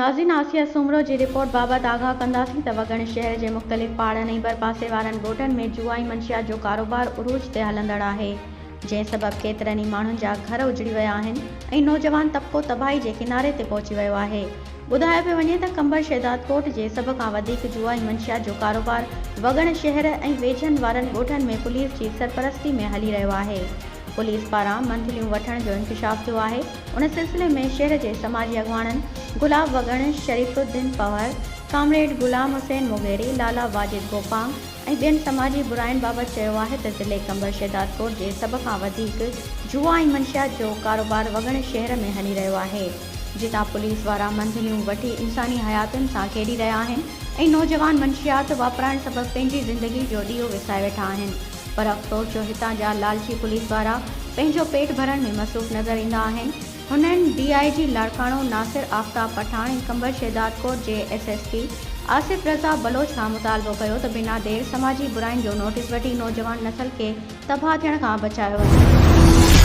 ناظرين آسيه سومرو جي رپورٽ بابت آگاهه ڪنداسين ته وڳڻ شهر جي مختلف پاڙن ۽ ڀرپاسي وارن ڳوٺن ۾ جوا ۽ منشيات جو ڪاروبار عروج تي هلندڙ آهي جنهن سبب ڪيترن ئي ماڻهن جا گهر اجڙي ويا آهن ۽ نوجوان طبقو تباهي جي ڪناري تي پهچي ويو آهي ٻڌايو پيو وڃي ته قمبر شهدادڪوٽ جي سڀ کان وڌيڪ جوا ۽ منشيات جو ڪاروبار وڳڻ شهر ۽ ويجهن وارن ڳوٺن ۾ پوليس جي سرپرستي ۾ هلي رهيو آهي. پوليس پاران منٿليون وٺڻ جو انڪشاف ٿيو آهي، ان سلسلي ۾ شهر جي سماجي اڳواڻن گلاب وڳڻ، شريف الدين پنهور، ڪامريڊ غلام حسين مغيري، لالا واجد گوپانگ ۽ ٻين سماجي براين بابت چيو آهي ته ضلعي قمبر شهدادڪوٽ جي سڀ کان وڌيڪ جوا ۽ منشيات جو ڪاروبار وڳڻ شهر ۾ هلي رهيو آهي، جتان پوليس وارا منٿليون وٺي انساني حياتين سان کيڏي رهيا آهن ۽ نوجوان منشيات واپرائڻ سبب پنهنجي زندگي جو ڏيئو وسائي ويٺا آهن. پر افسوس جو هتان جا لالچي پوليس وارا پنهنجو پيٽ ڀرڻ ۾ مصروف نظر ايندا آهن. هنن ڊي I جي لاڙڪاڻو ناصر آفتاب پٺاڻ ۽ قمبر شهدادڪوٽ جي S S P Asif Raza Baloch کان مطالبو ڪيو ته بنا دير سماجي براين جو نوٽيس وٺي نوجوان نسل کي تباهه ٿيڻ کان بچايو وڃي.